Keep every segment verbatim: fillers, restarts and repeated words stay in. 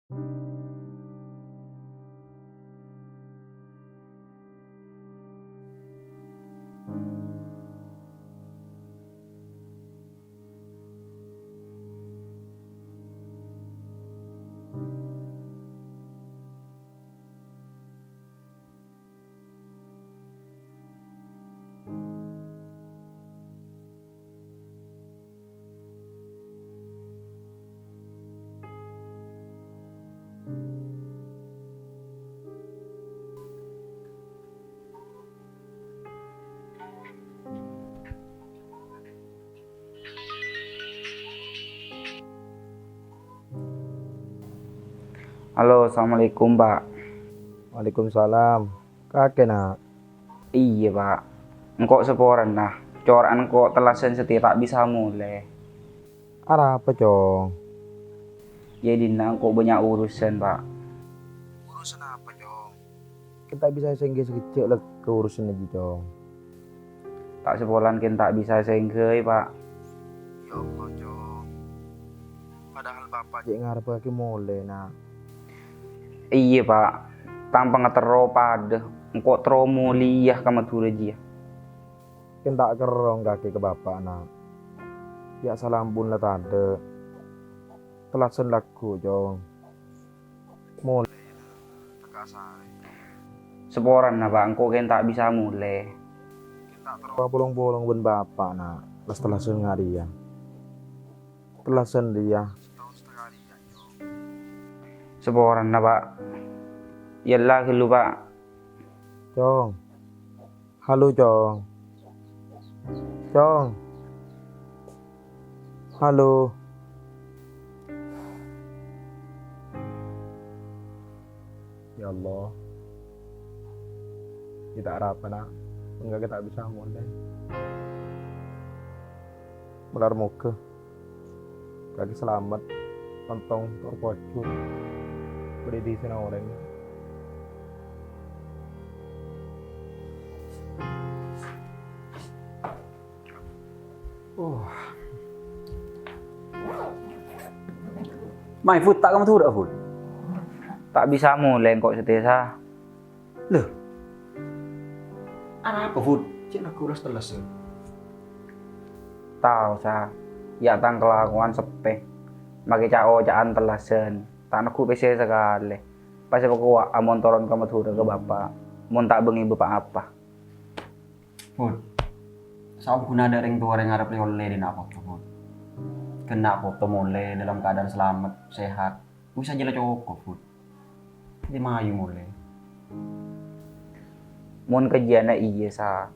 Halo, assalamualaikum, Pak. Waalaikumsalam. Kakè, Na'? Iyâ, Pak. Engko' saporana. Cora'an engko' tellasan satèya ta' bisa molè. Arapa, Cong? Yâ, dinna' engko' bânnya' urusan, Pak. Urusan apa, Cong? Kèng ta' bisa èsèngghâ sakejjhâ' la ka urusan jiyâ, Cong. Ta' sapolana kèng ta' bisa èsèngghâ, Pak. Ya Allah, Cong. Padahal Bapa' cè' ngarepaghi molè, Na'. Iyâ, Pak. Tang pangaterro padâ. Engko' terro molèya ka Madhurâ jiyâ. Kèng ta' kerrong kakè ka Bapa', Na'. Ya' salampon la tadâ'. Tellasan lagghu', Cong. Molè, teka sarè. Saporana, Pak, engko' kèng ta' bisa molè. Kèng ta' terro apolong-polong bân Bapa', Na'. Tellasan nga' rèya. Tellasan rèya. Saporana, Pak. Yâ la ghâllu, Pak. Cong. Halo, Cong. Cong. Halo. Ya Allah. Kita arapa, Na'? Engko' kakè ta' bisa molè. Malar moghâ kakè salamet, ontong tor pojhur. Bâdâ è dhisana orèng. Oh. Mayu, Fud, ta' ka Madhurâ, Fud. Ta' bisa molè engko' satèya, Sa. Lho. Arapa, Fud? Cè' lagghu' la-tellasân. Tao, Sa. Ya' tang kalakowan seppè. Makè ca'-oca'an tellasân. Ta' neggu' pèssè sakalè. Pas èpakowa' mon toron ka Madhurâ ka Bapa'. Mon ta' bângè bâ-apa. Fud. Saos ghuna dâ' rèng towa rè ngarep lè-ollè dâ' na' poto, Fud. Ghân na' poto molè dalam keadaan selamet, sehat. Wis ajâ la cokop, Fud. Dhâddhi mayu molè. Mon kajiyâna iyâ, Sa.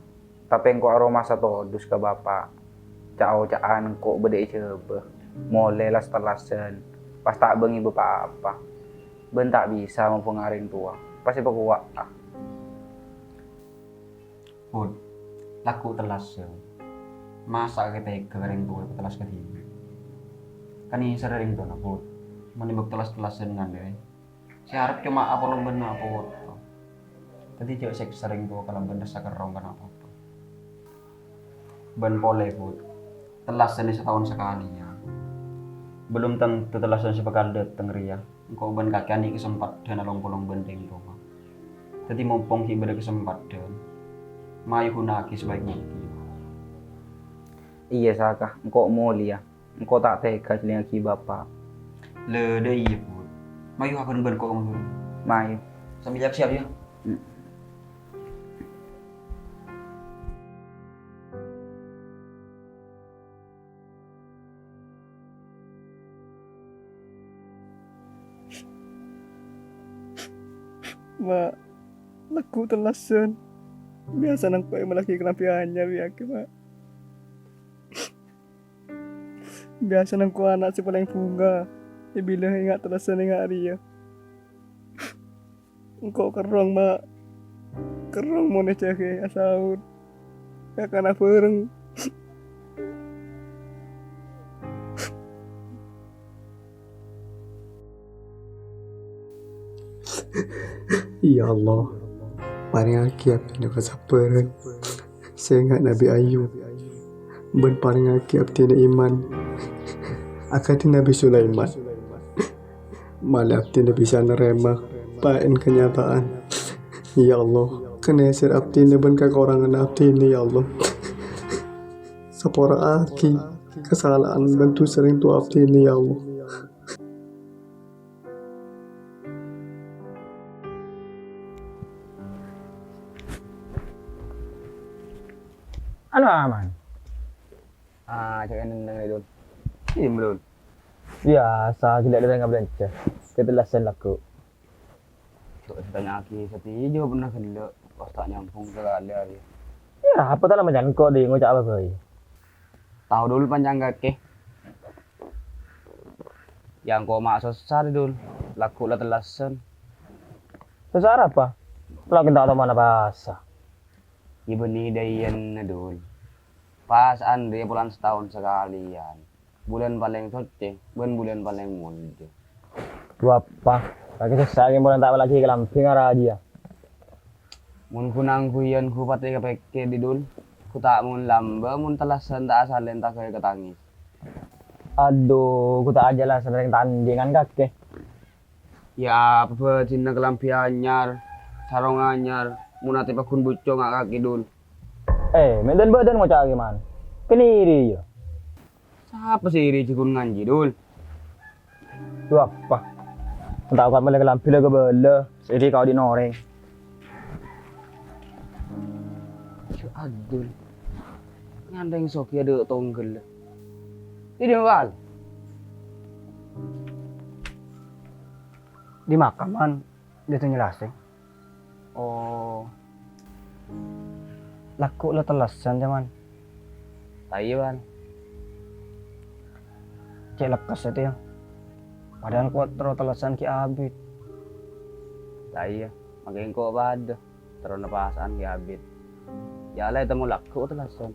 Tapè engko' aromasa todus ka Bapa'. Ca'-oca'an engko' bâdâ è Jhâbâ. Molè las-tellasân. Pas ta' bângè bâ-apa. Bân ta' bisa mobâng rèng towa. Pas èpakowa'a. Fud, lagghu' tellasân. Masa' kakè tegghâ ka rèng towa èpatellas kadhibi'? Kan nèser rèng towana, Fud. Mon èbâk tellas-tellasan ngandhâ, sè arep coma apolong bân na' poto. Dhâddhi jhâ' sèksa rèng towa kalabân rassa kerrong ka na' poto. Bân polè, Fud. Tellasân sataon sakalè, yâ. Belum tentu tellasân sè bhâkal dâteng rèya. Engko' bân kakè andi' kasempadhân along-polong bân rèng towa. Dhâddhi, mompong ghi' bâdâ kasempadhân, mayu ghuna'aghi sabaik mungkin. Iyâ, Sa, Ka. Engko' molèya. Engko' ta' tegghâ ajhâlingaghi Bapa'. Lè, dâ' iyâ, Bun. Mayu, abân bân ko' ka Bun. Mayu. Sambi siap-siap, yâ. Hmm. Ma', lagghu' tellasân. Biyasana engko' èmellèaghi kalambhi anyar, yâ, Ma'. Biyasana engko' ana' sè palèng bhunga, è bilâ enga' tellasân enga' rèya. Engko' kerrong, Ma'. Kerrong mon èjâgâ asaot. Kakana bhâreng. Ya Allah, parèngaghi abdhina kasabbhârân sènga' Nabbhi Ayub, bân parèngaghi abdhina iman akadhi Nabbhi Sulaiman. Malè abdhina bisa narèma pa'èn kanyata'an. Ya Allah, kanèser abdhina bân kakoranganna abdhina, ya Allah. Sapora'aghi kasala'an bân dhusa rèng towa abdhina, ya Allah. Anu aman. Ah, ca'na neng, Dul. Iyâ, Dul. Biyasa, ghi' la dâri ngabâlânjhâ. Katellasan lagghu'. Cok, ètanya'aghi satèya jâwâbbhâ ghellâ', pas ta' nyambhung sakalè arèya. Yâ, apa ta' la manjâ engko' dhi ngoca' apa bhâi? Tao, Dul, panjhâng kakè. Yâ, engko' ma' sossa, Dul. Lagghu' la tellasan. Sossa arapa? Lagi ta' tao mana bhâsa. Yâ, bânnè dâ' iyâna, Dul. Pas Andre polana sataon sakalèyan. Bulân palèng soccè bân bulân palèng molja. Dhu apa? Lagi sossa, kèng bulân ta' lagi kalambhi ngarajiyâ. Mon ghu-nangghu iyân ghu patè kapèkkèr, Dul. Ghu ta' mon lambâ', mon tellasan ta' asalèn ta' ghâbây katangès. Adhu, ghu ta' ajhâlân sareng tandhingan kakè. Yâ, apa bâdhina kalambhi anyar, sarong anyar, mon atè pagghun bucco nga' kakè, Dul. Eh, mè' dhân-bâdhân ngoca'aghi, Man. Kèng iri, yâ. Sapa sè iri jhâ' ghun nganjhi, Dul? Dhu apa? Ta' okat mellè kalambhi la kabâlâ, sè iri ka odi' orèng. Yâ, Abdul. Nyandeng soghi adâ' tongghâl. Iri, Wal. Di makam, Man. Dâteng nyèlasè. Oh. Lagghu' la tellasan, Jaman. Ta' iyâ, Wan. Cè' lekkes satèya. Padahal ko' terro tellasan ghi' abit. Ta' iyâ, mangkèn ko' padâ. Terro napasa'an ghi' abit. Yâ la ètemmo lagghu' tellasan.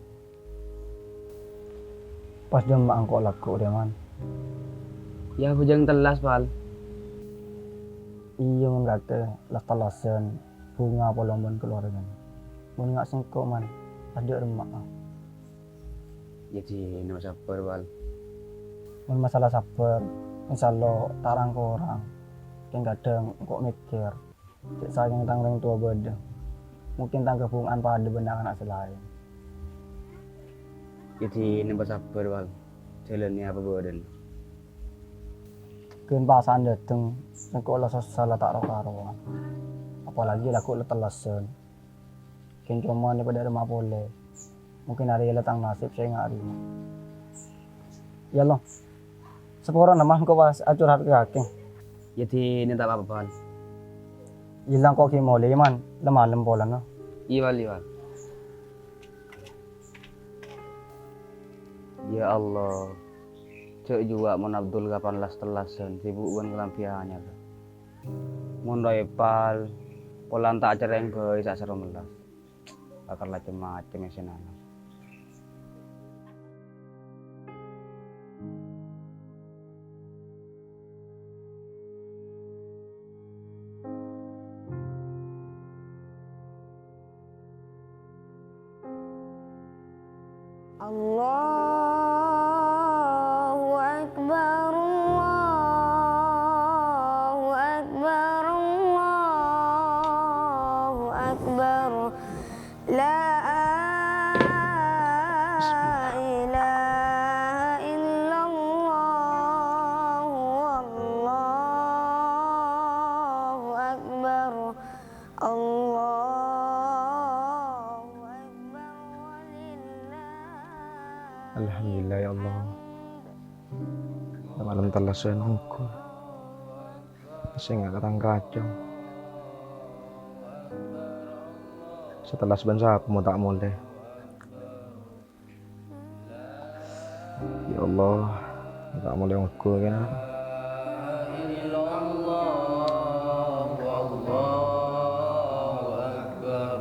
Pas jhâ' emma'a engko' lagghu' rèya, Man. Yâ, bhâjâng tellas, Pal. Iyâ, mon kakè la tellasan bhunga polong bân kalowarghâna. Mon nga' sengko', Man, adâ' remma'a. Yâ, dinah sabbhâr, Pal. Mon masalah sabbhâr, insyaallah ta' rang-korang. Kèng kadhâng engko' mèkkèr. Cè' sakèng tang rèng towa bâdâ, mungkin tang kabhunga'an padâ bân na'-kana' sè laèn. Yâ dinah pasabbhâr, Wal. Jhâlânè apa bâdâna. Ghun pasa'an dâteng, sengko' la sossa la ta' ro-karowan. Apalagi lagghu' la tellasan. Kèng coma nè padâ remma polè. Mungkin arèya la tang nasib sè nga' rèya. Yâ Allah. Saporana, Man, engko' pas acurhat ka kakè. Yâ dinah ta' pa-apa, Pal. Yâ la engko' ghi' molè, Man. La malem polana. Iyâ, Pal, iyâ, Pal. Yâ Allah. Jhâ' juwâ' mon Abdul kapan las-tellasan, sibuk bân kalambhi anyar. Mon rowa Pal, polana ta' acerrèng bhâi sa' sèrom ellas. Bakal la cem-macem èssèna. Allahu Akbar, Allahu Akbar, Allahu Akbar. La ilaha illallah, wallahu akbar. Allahu akbar, walillah. Alhamdulillah, ya Allah. Malem tellasan ongghu. Sè nga' katang kacong. Sè tellas bân sapa mon ta' molè. Ya Allah, ta' molè ongghu kèna. Allahu Akbar.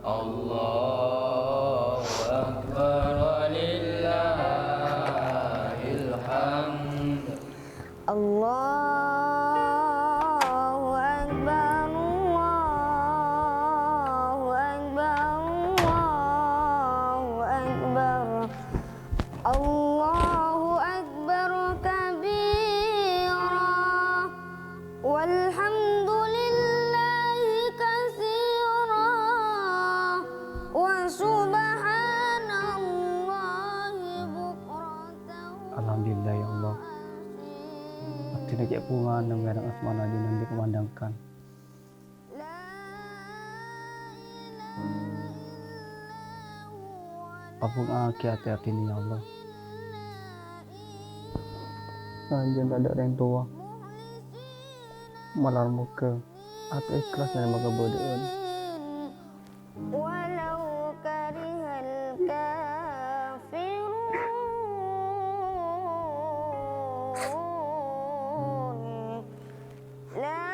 Allahu Akbar, walillahil hamd. Allahu Akbar, Allahu Akbar, Allahu Akbar. Allahu Akbar kabira. Alhamdulillahi katsira wa subhanallahi bukratan. Alhamdulillah, ya Allah. Abdhina cè' bhungana mèreng asmana Junandi kumandangkan. Pabhunga'aghi atè abdhina, ya Allah. Sanajjân tadâ' rèng towa, malar moghâ atè ikhlas narèma kabâdâ'ân. Walau karihal kafirun. La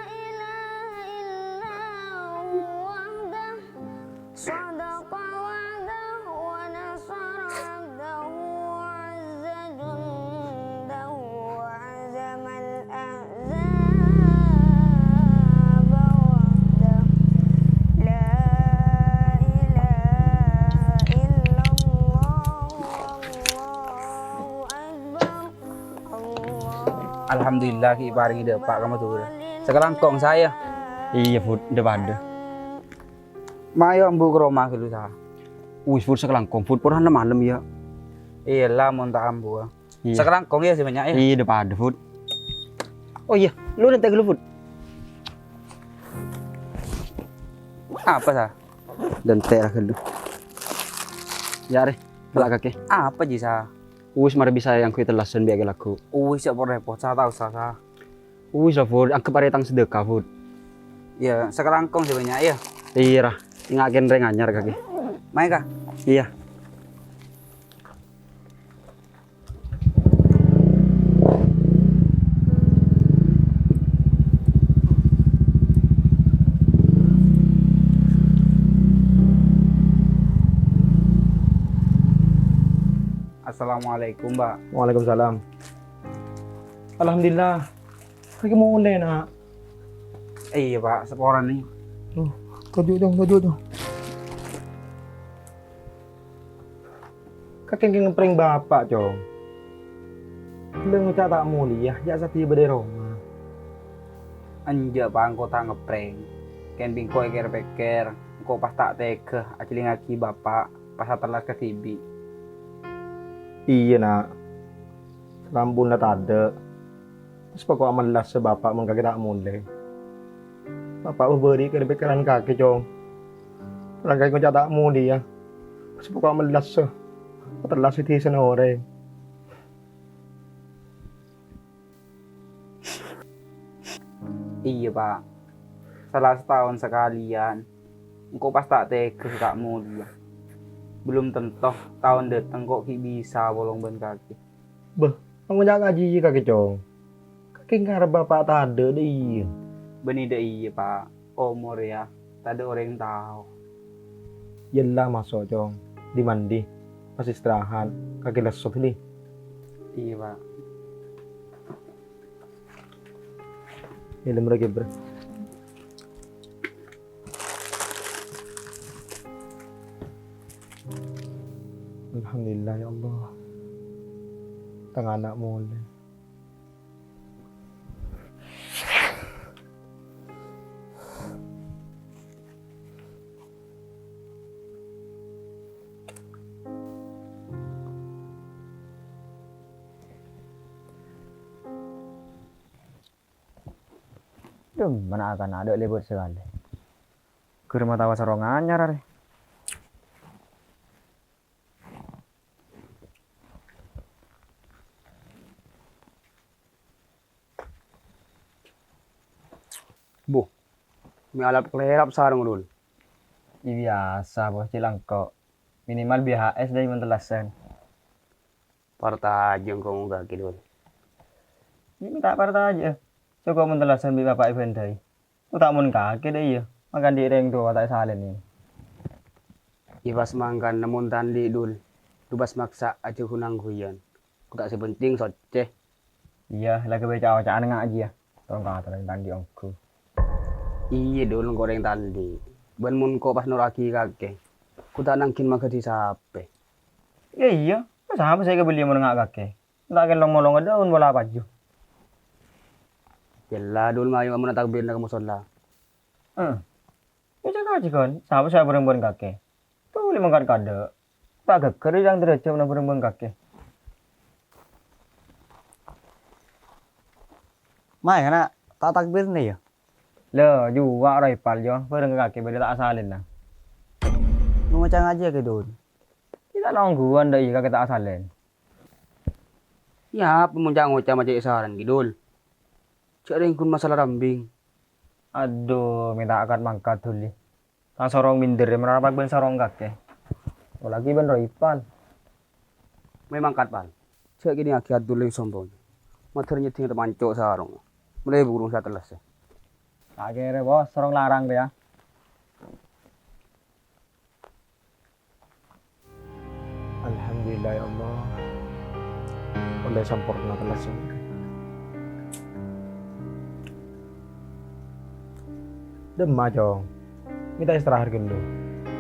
ilaha illallah wahdah, sadaqa wa'dah, wa nasara abdahu, wa azza jundahu, wa hazamal ahzaba wahdah. La ilaha illallah, wallahu akbar. Alhamdulillah, ghi' èparèngè dâpa' ka Madhurâ. Sakalangkong saè. Iyâ, Fud, dâ-padâ. Mayu ambu ka roma ghâllu, Sa. Wis, Fud, sakalangkong, Fud, porana malem, yâ. Iyâ, la, mon ta' ambu, ah. Iyâ. Sakalangkong, yâ, sè bânnya', yâ. Iyâ, dâ-padâ, Fud. Oh, iyâ, lu nènta' ghâllu, Fud. Apa, Sa? Dântè' ra ghâllu. Yâ, rè, la kakè. Apa, jhi, Sa? Wis, marè bisa èangghuy tellasan bi' kakè lagghu'. Wis, jhâ' repot-repot, Sa, ta' osa, Sa. Wis la, Fud, angghep arèya tang sadâka, Fud. Iyâ, sakalangkong sè bânnya', yâ. Iyâ, ra. Èngghâ'aghi rèng anyar kakè. Mayu, Ka'. Iyâ. Assalamualaikum, Pak. Waalaikumsalam. Alhamdulillah. Kakè molè, Na'. Iyâ, Pak, saporana. Oh, toju', Cong, toju', Cong. Kakè ngèng ngèprèng Bapa', Cong. Ghellâ' ngoca' ta' molèya, jhâ' satèya bâdâ è roma. Enjâ', Pak, engko' ta' ngèprèng. Kèng bi' engko' èkèr-pèkèr, engko' pas ta' tegghâ ajhâlingngaghi Bapa', pas atellas kadhibi'. Iyâ, Na'. Salampunna tadâ'. Pas poko' mellassa Bapa' mon kakè ta' molè. Bapa' bâbâri' ka è pèkkèran kakè, Cong. Rang kakè ngoca' ta' molèya. Pas poko' mellassa. Atellas è dhisana orèng. Iyâ, Pak. Sala sataon sakalèyan. Engko' pas ta' tegghâ ta' molèya. Belum tanto taon dâteng ko' ghi' bisa apolong bân kakè. Bâh, pangoca' kajiyâ kakè, Cong. Kakè ngarep Bapa' tadâ' dâ' iyâ. Bânnè dâ' iyâ, Pak. Omor, yâ, tadâ' orèng tao. Yella maso', Cong. Dhi-mandhi. Pas istirahat. Kakè lesso, Li. Iyâ, Pak. Helm ra, Geber. Alhamdulillah, ya Allah. Tang ana' molè. Dum, mana akana ada' lèbât sakalè. Ghâr matawa sarong anyar arè. Buh, mè' alap-kalèlap sarong, Dul. Iyâ, biyasa, Bos, cè' langko'. Minimal B H S dâi mon tellasan. Partajâ engko' mon kakè, Dul. Mè' ta' partajâ. Soko' mon tellasan bi' bapa' èbhândhâi. Ko' ta' mon kakè dâ' iyâ, mangkana dhi' rèng towa ta' èsalènè. Iyâ pas mangkana mon ta' andi', Dul. Dhu pas maksa ajâ ghun-angghuyan. Ko' ta' sè pentèng soccè. Iyâ, la ghâbây ca'-oca'an nga' jiyâ. Tolong kata rèng ta' andi' ongghu. Iyâ, Dul, engko' rèng ta' andi'. Bân mon ko' pas noro'aghi kakè. Ko' ta' nangghin maghâdhi sapè. Iyâ, iyâ. Sapa sè èkabelli mon nga' kakè? Ta' kèlong-molong è dâun pola paju. Ghellâ', Dul, mayu amonah takbirna ka mosolla. Eh, ngècèk kajhi, Kon. Sapa sè abhâreng-bhâreng kakè? Tolè mangkat kaadâ'. Ta' ghâggâr, Cang, derajat mon abhâreng-bhâreng kakè. Mayu, Na', ta' takbirna, yâ? Lè, juwâ' rowa, Pal, jâ, bhâreng ka kakè bâdâ ta' asalèna. Ngoca' ngajhi, yâ, Kidul. Kita nongghuwân dâ' iyâ kakè ta' asalèn. Yâ, apa mon ca'-ngoca' ma' cè' saran, Kidul? Jhâ' rèng ghun masalah rambing. Adu, mènta akat mangkat dhuli. Tang sarong minder, mènarak bân sarong kakè. Olaghi bân rowa, Pal. Mayu mangkat, Pal. Jhâ' kènè'aghi Abdul lèng sombong. Madhâr nyèddhing ta' manco' sarong. Molaè burung sè atellas. Ta' kèra, Bos, sarong larang rèya. Alhamdulillah, ya Allah. Ollè samporna tellas. Dâ'emma, Cong? Mènta istirahat ghâllu.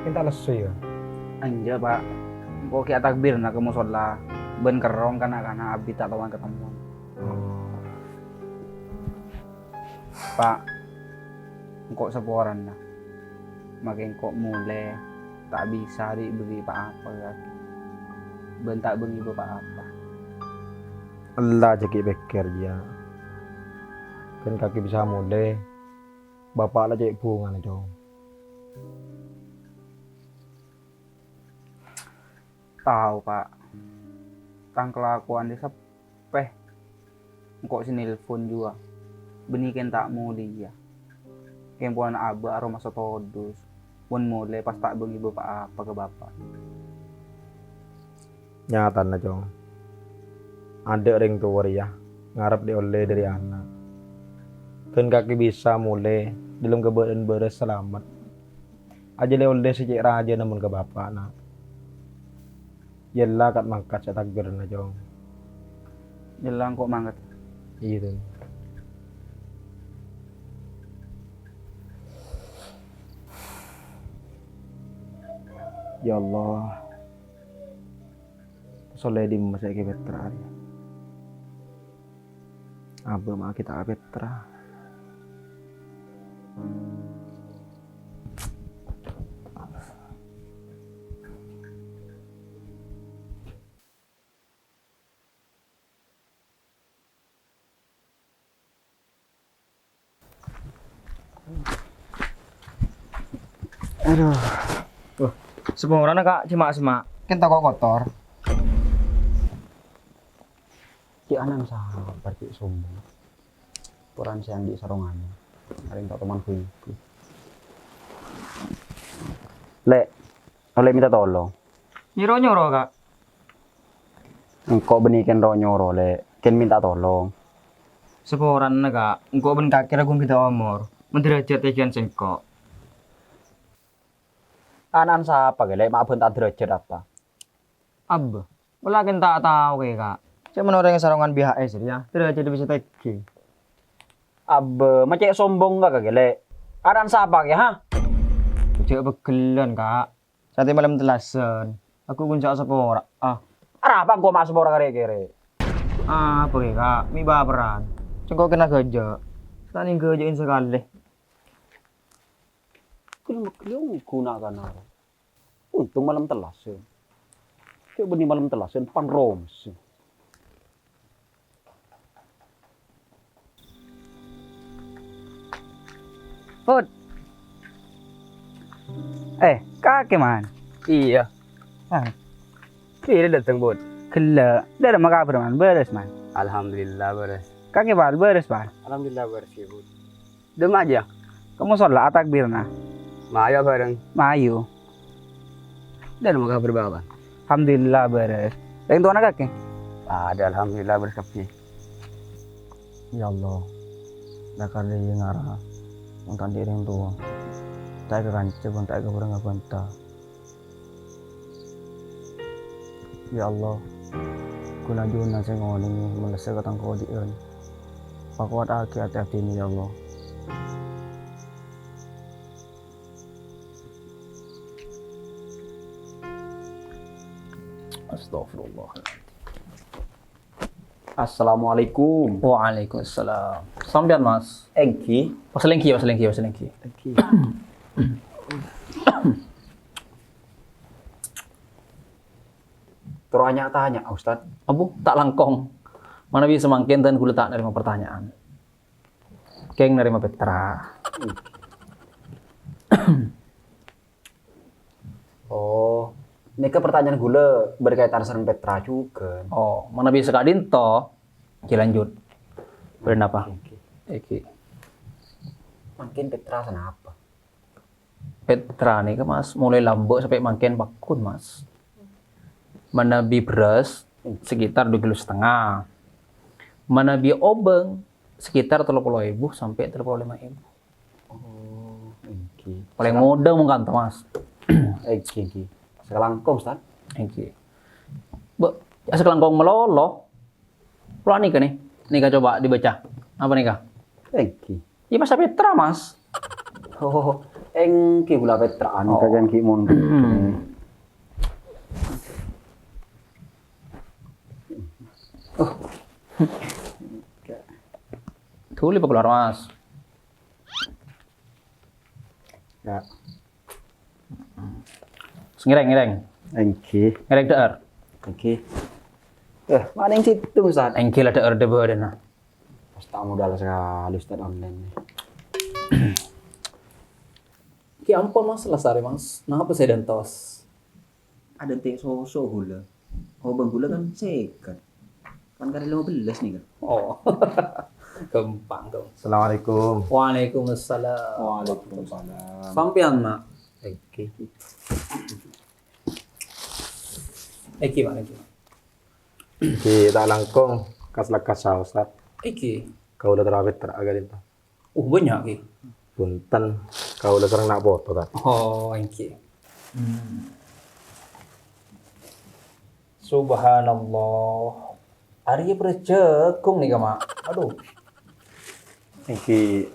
Mènta lesso, yâ. Enjâ', Pa'. Engko' ghi' atakbirna ka mosolla. Bân kerrong kana'-kana' abit ta' toman katemmo. Oh. Pa', engko' saporana. Make engko' molè, ta' bisa ri'-, bâghi pa-apa, Ka'. Bân ta' bângèbâ pa-apa. Ella jhâ' ghi' pèkkèr, jiyâ. Kan kakè bisa molè, bapa' la cè' bhungana, Cong. Tao, Pa'. Tang kalakowan rè sep-, Pè, engko' sè nelpon juwâ. Bânnè kèng ta' molèya. Kempolan abâ' aromasa todus. Mon molè pas ta' bângèbâ pa-apa ka bapa'. Nyatana, Cong. Adâ' rèng towa rèya ngarep lè-ollè dâri ana'. Ghân kakè bisa molè dâlem kabâdâ'ân bârâs salamet. Ajâ lè-ollè sè cè' rajâna mon ka bapa'na. Yella kat-mangkat sè takbirna, Cong. Yella engko' mangkat. Iyâ, Ton. Ya Allah. Solè dimma sè èkapètra rèya? Abâ' ma' ghi' ta' apètra. Adu. Wah, saporana, Ka', cè' ma'-semma'. Kèng tako' kotor. Cè' ana'na sapa, cè' sombong. Poran sè andi' saronganna. Arèng ta' toman ghullu. Lè', ollè minta tolong. Nyoro-nyoro, Ka'. Engko' bânnè kèng ro-nyoro, Lè'. Kèng minta tolong. Saporana, Ka'. Engko' bân kakè ra ghun bhidhâ omor. Mon dârâjhât tèngghiyân sèngko'. Ana'na sapa, Lè'? Ma' bân ta' dârâjhât apa? Abbâ, pola kèng ta' tao kè, Ka'. Cè' mon orèng sarongan B H S rèya, dârâjhâddhâ bisa tèngghi. Abbâ, ma' cè' sombong ka, Ka', Lè'? Ana'na sapa kè, ha? Jhâ' pegghellân, Ka'. Satèya malem tellasan. Aku ghun ca' sapora, ah. Arapa engko' ma' sapora karè-kèrè? Apa kè, Ka'? Mè' bâpèrran. Sèngko' kèng ghâjâ'. Ta' nèng ghâjâ'in sakalè. Ghun mèghli ghuna kana. Ontong malem tellasan. Cè' bânnè malem tellasan pan romes. Put. Eh, kakè, Man. Iyâ. Ah. Iyâ, dâteng, Put. Ghellâ'. Dâ'remma kabhâr, Man? Bârâs, Man? Alhamdulillah, bârâs. Kakè, Pal, bârâs, Pal? Alhamdulillah, bârâs, yâ, Put. Dâ'emma jiyâ? Ka mosolla atakbirna. Mayu bhâreng. Mayu. Dâ'remma kabhâr bapa'? Alhamdulillah bârâs. Rèng towana kakè? Padâ alhamdulillah bârâs kabbhi. Ya Allah, la karè ngara mon ta' andi' rèng towa. Ta' èkakanca bân ta' èkabhârângnga bânta. Ya Allah, ghun ajunan sè ngonèngè mellessa ka tang kodi'ân. Pakowat aghi atè-atèna, ya Allah. Astagfirullah. Assalamualaikum. Waalaikumsalam. Sampèyan, Mas? Èngghi. Pas lèngghi, pas lèngghi, pas lèngghi. Èngghi. Terro nya-tanya, Ustad. Abu, ta' langkong. Manabi samangkèn dhân kaulâ ta' narèma partanya'an. Kèng narèma pètra. Oh, nèka partanya'an kaulâ berkaitan sareng pètra jhughân. Oh, manabi saka'dinto, èngghi lanjut. Bâdâ napa? Èngghi. Èngghi. Mangkèn pètra sanapa? Pètra nèka, Mas, molaè lambâ' sampè' mangkèn pagghun, Mas. Manabi bherrâs, sekitar dua kilo setengah. Manabi obâng, sekitar tello polo èbu sampè' tello polo lèma èbu. Oh, èngghi. Palèng ngodâ mon kanto, Mas. Èngghi, èngghi. Sakalangkong, Ustad. Èngghi. Bâ, sakalangkong malolo. Kaulâ nèka, nè. Nèka coba dibaca. Apa nèka? Èngghi. Iyâ, pas pètra, Mas. Oh, èngghi kaulâ pètra'an nèka. Oh. Èngghi mon. Oh. Dhuli pakalowar, Mas. Ya. Ngèrèng, ngèrèng. Èngghi. Ngèrèng dhâ'âr. Èngghi. Eh, manèng sèttong, Ustad. Èngghi la dhâ'âr dhâ-bâdâna. Pas ta' modal sakalè, Ustad, online nè. Ghi ampon, Mas, lasarè, Mas. Napa sè èdântos? Adânte' soso kaulâ. Obâng kaulâ kan sèket. Kan karè lèma bellâs nèka. Oh. Ghâmpang, ghâmpang. Assalamualaikum. Waalaikumsalam. Waalaikumsalam. Sampèyan, Mak? Èngghi. Èngghi, Mak, èngghi. Èngghi, ta' langkong kas-lakas saos, Tad. Èngghi. Kaulâ terro pètra akadin, Tad. Uh, bânnya', Ki. Bhunten, kaulâ sareng na' poto, Tad. Oh, èngghi. Hmm. Subhanallah. Arèya bherrâs jhâghung nèka, Mak. Adu. Èngghi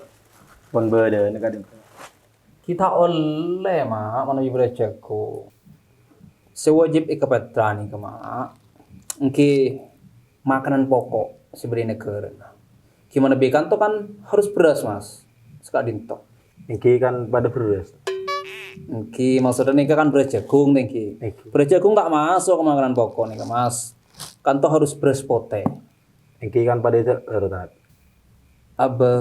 pon bâdâna ka'dinto. Ghi' ta' ollè, Mak, manabi bherrâs jhâghung. Sè wajib èkapètra nèka, Mak, èngghi makanan poko' sè èbârri' naghârâna. Ghi' manabi kanto kan harus bherrâs, Mas, saka'dinto. Èngghi kan padâ bherrâs. Èngghi, maksodda nèka kan bherrâs jhâghung, èngghi. Èngghi. Bherrâs jhâghung ta' maso' ka makanan poko' nèka, Mas. Kanto harus bherrâs potè. Èngghi kan padâ èdhâ'âr, Tad. Abâ,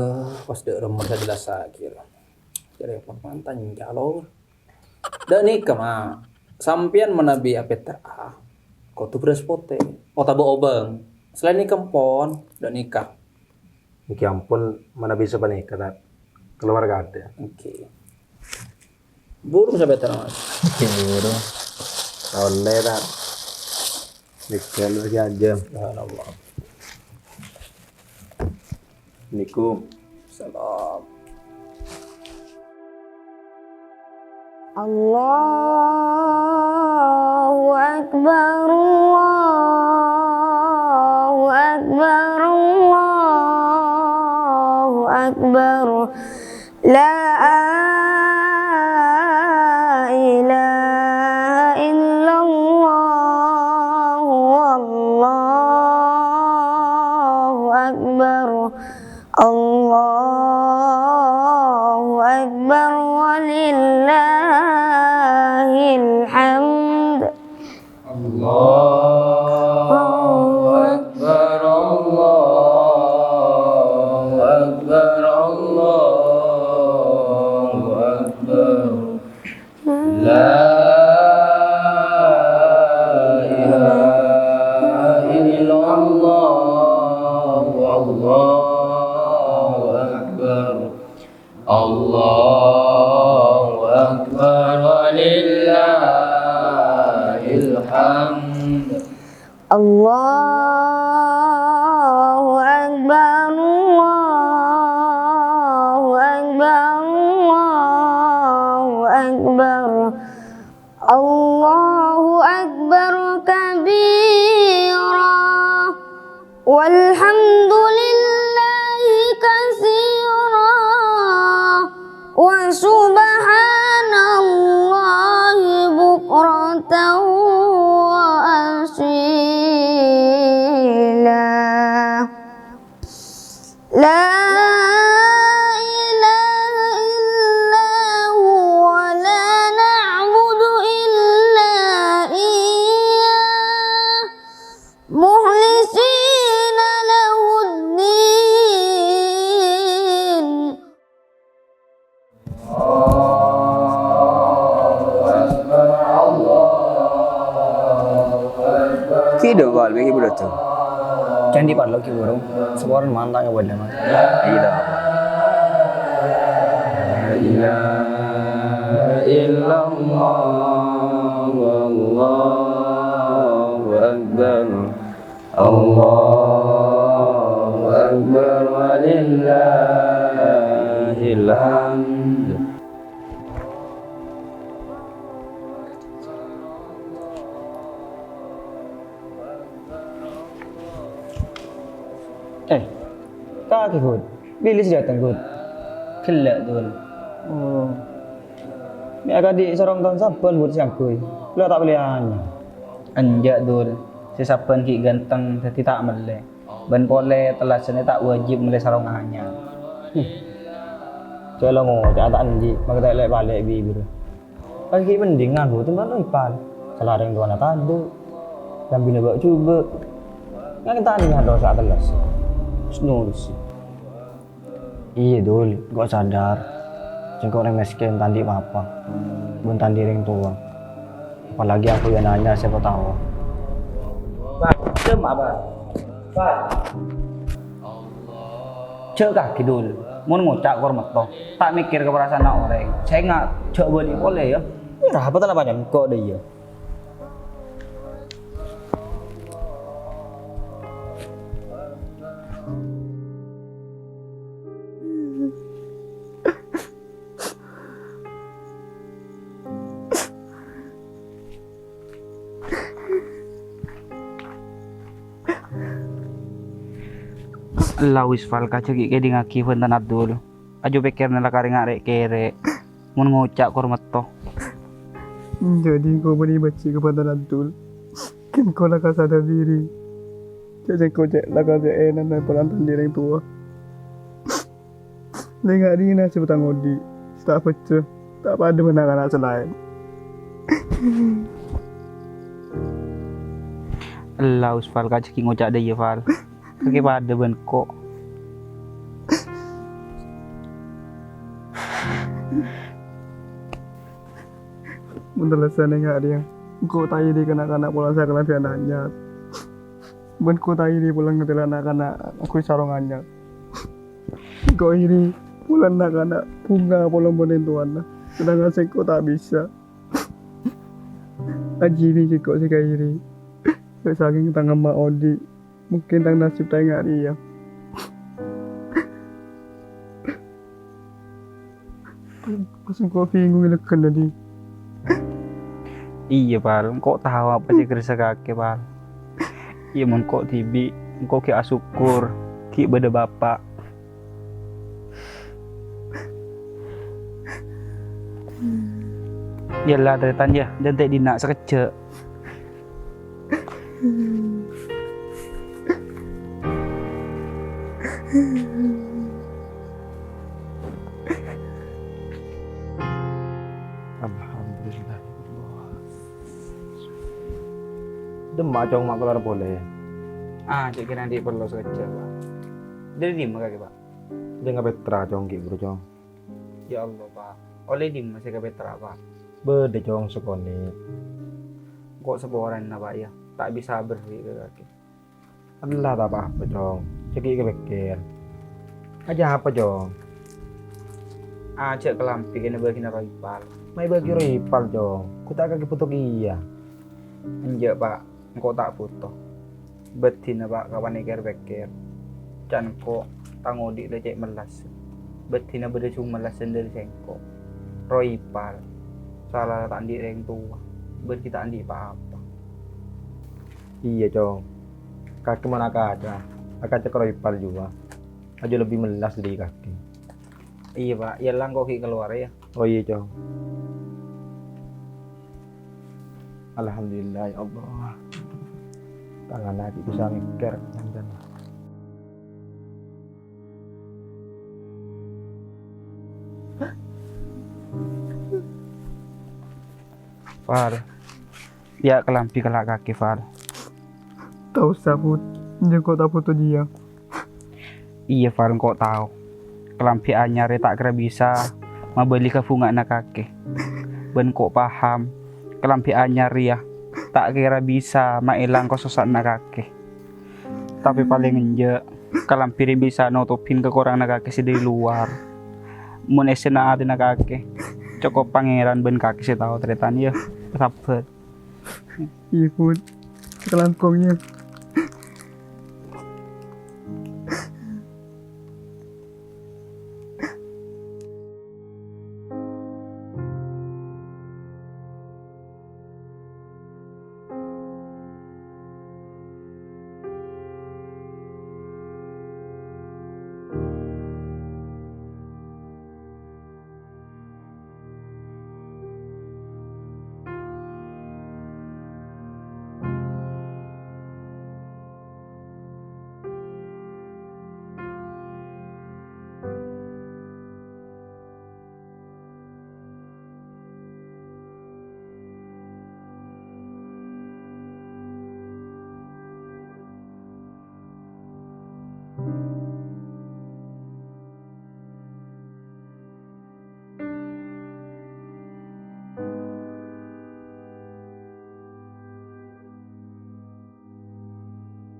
pas dâ' remma sadhâjâ kèra. Jârèya pon mantan calor. Dâ' nèka, Ma'. Sampèyan manabi apètra, kodhu bherrâs potè, otabâ obâng. Salaèn nèka empon, dâ' nèka. Èngghi ampon, manabi sapanèka, Tad. Kalowar kadâ'. Èngghi. Burung sapètra, Mas. Burung. Ollè, Tad. Nèka lu si Ajeng. Subhanallah. Assalamualaikum. Salam. Allahu Akbar, Allahu Akbar, Allahu Akbar. La ilaha illallah, wallahu akbar. Allahu akbar, walillahil hamd. Allahu Akbar, Allahu Akbar, Allahu Akbar. La ilaha illallah, Allahu Akbar. Allahu Akbar, walillahil hamd. Allahu Akbar, Allahu Akbar, Allahu Akbar. Allahu Akbar kabira, walhamdulillahi katsira, wa subhanallahi bukratan wa asila. Palmi ki buru tu. Candi parlo ki buru. Seporan mantap ya buat nama. Iya dah. La ilaha illallah, wallahu akbar. Allahu akbar, walillahil hamd. Eh, kakè, Bud. Bilâ sè dâteng, Bud? Ghellâ', Dul. Oh. Mè' akadhi' sarong taon sabbhân, Bud, sè angghuy. Lo ta' mellè anyar. Enjâ', Dul. Sè sabbhân ghi' ghânteng, dhâddhi ta' mellè. Bân polè, tellasanna ta' wajib mellè sarong anyar. Jhâ' lo ngoca' ta' enjâ', mangkè ta' lè-palè bibir. Pas ghi' mending nganggu tèmbhâng Ipal. Salarèng towana tadâ'. Lambina bâ'-jhubâ'. Ngangèn tanya dosa atellas. Terus nurus. Iyâ, Dul, engko' sadar. Sèngko' orèng mèskèn ta' andi' pa-apa. Bân ta' andi' rèng towa. Apalagi aku ya nanya, siapa tahu. Bâ', jhâ' apa? Bâ'. Jhâ' kakè, Dul. Mon ngoca' kor metto, ta' mèkkèr ka parasaanna orèng. Sènga', jhâ' bâli polè, yâ. Yâ, ra apa ta' la panjhâng engko' dâ' iyâ. Ella wis, Fal, kajâ ghi' kèdingngaghi bhântana, Dul. Ajhu pèkkèrana la karè nga' rè'-kèrè'. Mon ngoca' kor metto. Jadi engko' bânnè bâji' ka bhântana, Dul. Kèng engko' la ka sadar diri. Cè' sèngko' cè' la ka cè' ènana polana ta' andi' rèng towa. Lènga' rèya nasib tang odi', sè ta' bhâjjhâ, ta' padâ bân na'-kana' sè laèn. Ella, wis, Fal, kajâ ghi' ngoca' dâ' iyâ, Fal. Kakè padâ bân ko'. Mon tellasanna nga' rèya, engko' ta' iri ka na'-kana' polana sakalambhiyan anyar. Bân engko' ta' iri polana ngatèla' na'-kana' angghuy sarong anyar. Engko' iri polana na'-kana' bhunga polong bân rèng towana, sedangkan sèngko' ta' bisa. Ajinè sèngko' sè kairi. Sakèng tang emma odi', mungkin tang nasib ta' enga' rèya. Pas engko' bingung èlèghân, Dhi. Iyâ, Pal. Engko' tao apa sè èkarassa kakè, Pal. Iyâ, mon ko' dhibi', engko' ghi' asokkor ghi' bâdâ bapa'. Yâ la, tarètan, yâ. Jhâ' ta' dinna' sakejjhâ'. Alhamdulillah. Dimma, Cong, ma' kalowar polè? Ah, cè' kèra andi' parlo sakejjhâ', Pa'. Dâri dimma kakè, Pa'? Dâri Petra, Cong, ghi' buru, Cong. Ya Allah, Pa'. Ollè dimma sè ka Petra, Pa'? Bâdâ, Cong, sakonè'. Ko' saporana, Pa', yâ. Ta' bisa aberri' ka kakè. Ella ta' pa-apa, Cong. Jhâ' ghi' kapèkkèr. Ajhâ' apa, Cong? Ajhâ' kalambhi kènè bâgina Roy Pal. Ma' èbâgi Roy Pal, Cong. Ko' ta' kakè bhuto kèya. Enjâ', Pa'. Engko' ta' bhuto. Bâdina, Pa', kapan èkèr-pèkkèr. Can ko' tang odi' la cè' mellas. Bâdina bâdâ jhung mellasan dâri sèngko'. Roy Pal. Sala ta' andi' rèng towa. Bâdâ ghi' ta' andi' pa-apa. Iyâ, Cong. Kakè mon akaca, akaca ka Roy Pal jhuwa. Ajhu lebbi mellas dâri kakè. Iyâ, Pa'. Yâ la, engko' ghi' kalowar, yâ. Oh, iyâ, Cong. Alhamdulillah, ya Allah. Tanganna ghi' bisa mèkkèr, Cong. Pal. Yâ, kalambhi kala' kakè, Pal. Ta' osa, Put. Jhâ' ko' ta' bhuto jiyâ. Iyâ, Pal, engko' tao. Kalambhi anyar rèya ta' kèra bisa mabâli kabhunga'anna kakè. Bân ko' paham, kalambhi anyar rèya ta' kèra bisa maèlang kasossa'anna kakè. Tapè palèng enjâ', kalambhi rèya bisa notobhi kakoranganna kakè sè dâri lowar. Mon èssèna atèna kakè, cokop Pangèran bân kakè sè tao, tarètan, yâ. Sabbhâr. Iyâ, Bun. Sakalangkong, yâ.